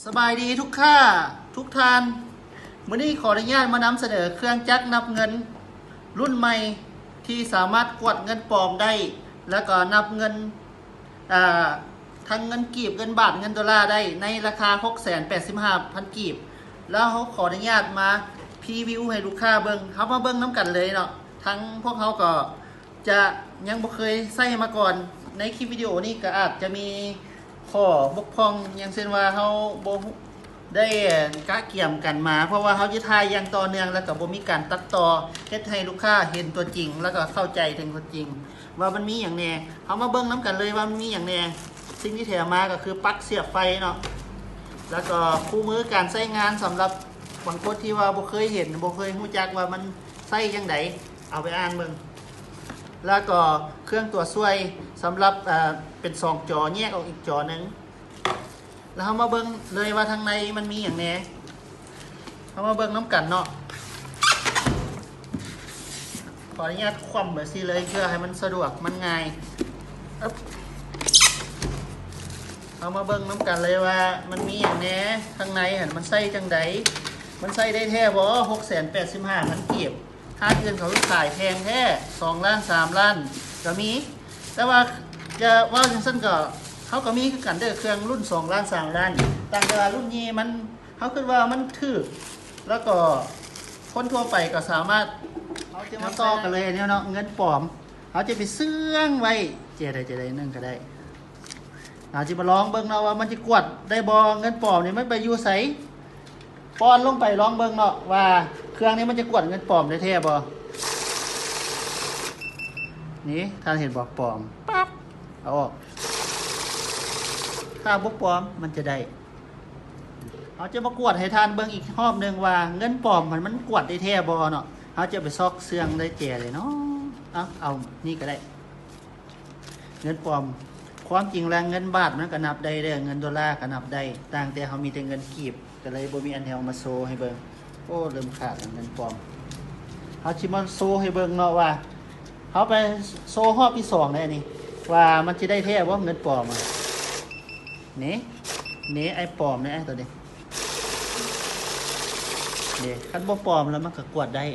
ສະບາຍດີທຸກທ່ານ ທຸກທ່ານ. ມື້ນີ້ຂໍອະນຸຍາດມານຳສະເໜີເຄື່ອງຈັກນັບເງິນລຸ້ນໃໝ່ ທີ່ສາມາດກວດເງິນປອມໄດ້ ແລ້ວກໍນັບເງິນ ອາ ທັງເງິນກີບ, ເງິນບາດ, ເງິນໂດລາໄດ້ໃນລາຄາ ຫົກແສນແປດສິບຫ້າພັນ ກີບ. ແລ້ວເຮົາຂໍອະນຸຍາດມາພຣີວິວໃຫ້ລູກຄ້າເບິ່ງ. ເຮົາມາເບິ່ງນຳກັນເລີຍເນາະ. ທັງພວກເຮົາກໍ ຈະຍັງບໍ່ເຄີຍໃຊ້ມາກ່ອນ. ໃນຄລິບວິດີໂອນີ້ກໍອາດຈະມີຂໍ້ບົກຜ່ອງ ຢ່າງເຊັ່ນວ່າເຮົາບໍ່ໄດ້ກະກຽມກັນມາ ເພາະວ່າເຮົາຈະຖ່າຍຢ່າງຕໍ່ເນື່ອງ ແລ້ວກໍບໍ່ມີການຕັດຕໍ່ ເຮັດໃຫ້ລູກຄ້າເຫັນຕົວຈິງ ແລ້ວກໍເຂົ້າໃຈເຖິງຕົວຈິງວ່າມັນມີຫຍັງແດ່. ເຮົາມາເບິ່ງນຳກັນເລີຍວ່າມັນມີຫຍັງແດ່. ສິ່ງທີ່ແຖມມາກໍຄືປັກສຽບໄຟເນາະ ແລ້ວກໍຄູ່ມືການໃຊ້ງານ ສຳລັບບາງຄົນທີ່ວ່າບໍ່ເຄີຍເຫັນ ບໍ່ເຄີຍຮູ້ຈັກວ່າມັນໃຊ້ຈັ່ງໃດ ເອົາໄປອ່ານເບິ່ງ. ແລ້ວກໍເຄື່ອງຕົວຊ່ວຍສຳລັບ ເປັນສອງຈໍ ແຍກອອກອີກຈໍໜຶ່ງ. ແລ້ວເຮົາມາເບິ່ງເລີຍວ່າທາງໃນມັນມີຫຍັງແດ່. ເຮົາມາເບິ່ງນຳກັນເນາະ. ຂໍອະນຸຍາດຂວ້ຳແບບຊີ້ເລີຍ ເພື່ອໃຫ້ມັນສະດວກ ມັນງ່າຍ. ເອົບ ເຮົາມາເບິ່ງນຳກັນເລີຍວ່າມັນມີຫຍັງແດ່ ທາງໃນຫັ້ນມັນໃຊ້ຈັ່ງໃດ ມັນໃຊ້ໄດ້ແທ້ບໍ່? ຫົກແສນແປດສິບຫ້າພັນ ກີບ. ຮ້ານອື່ນເຂົາຂາຍແພງແທ້ ສອງລ້ານ ສາມລ້ານກໍມີ. ແຕ່ວ່າຈະເວົ້າຈັ່ງຊັ້ນກໍ ເຮົາກໍມີຄືກັນເດີ້ ເຄື່ອງລຸ້ນສອງລ້ານ ສາມລ້ານ. ຕ່າງແຕ່ວ່າລຸ້ນນີ້ມັນ ເຮົາຄິດວ່າມັນຖືກ ແລ້ວກໍຄົນທົ່ວໄປກໍສາມາດ. ເຮົາຈະມາຕໍ່ກັນເລີຍແນວເນາະ ເງິນປອມ. ເຮົາຈະໄປເຊື່ອງໄວ້ ເຈໃດເຈໃດໜຶ່ງກໍໄດ້. ເຮົາຈະມາລອງເບິ່ງເນາະວ່າມັນຈະກວດໄດ້ບໍ່ ເງິນປອມນີ້ມັນໄປຢູ່ໃສ. ປ້ອນລົງໄປລອງເບິ່ງເນາະວ່າເຄື່ອງນີ້ມັນຈະກວດເງິນປອມໄດ້ແທ້ບໍ່. ນີ້ ທ່ານເຫັນບໍ່? ປອມ ປັບ ເອົາອອກ. ຖ້າບໍ່ປອມມັນຈະໄດ້. ເຮົາຈະມາກວດໃຫ້ທ່ານເບິ່ງອີກຮອບໜຶ່ງວ່າເງິນປອມມັນ ມັນກວດໄດ້ແທ້ບໍ່ເນາະ. ເຮົາຈະໄປຊອກເຊື່ອງໄດ້ແຈເລີຍເນາະ. ເອົາ ເອົານີ້ກໍໄດ້. ເງິນປອມ ຄວາມຈິງແລ້ວເງິນບາດມັນກໍນັບໄດ້ເດີ້ ເງິນໂດລາກໍນັບໄດ້ ຕ່າງແຕ່ເຮົາມີແຕ່ເງິນກີບ ກໍເລີຍບໍ່ມີອັນແນວມາໂຊໃຫ້ເບິ່ງ. ໂອ້ ເລີ່ມຂາດແລ້ວເງິນປອມ. ເຮົາຊິມາໂຊໃຫ້ເບິ່ງເນາະວ່າ ເຮົາໄປໂຊຮອບທີສອງແລ້ວນີ້ ວ່າມັນຊິໄດ້ແທ້ບໍ່ເງິນປອມ. ນີ້ ນີ້ ໄອ້ປອມນີ້ ໄອ້ໂຕນີ້ ນີ້ ຄັນບໍ່ປອມແລ້ວມັນກໍກວດໄດ້.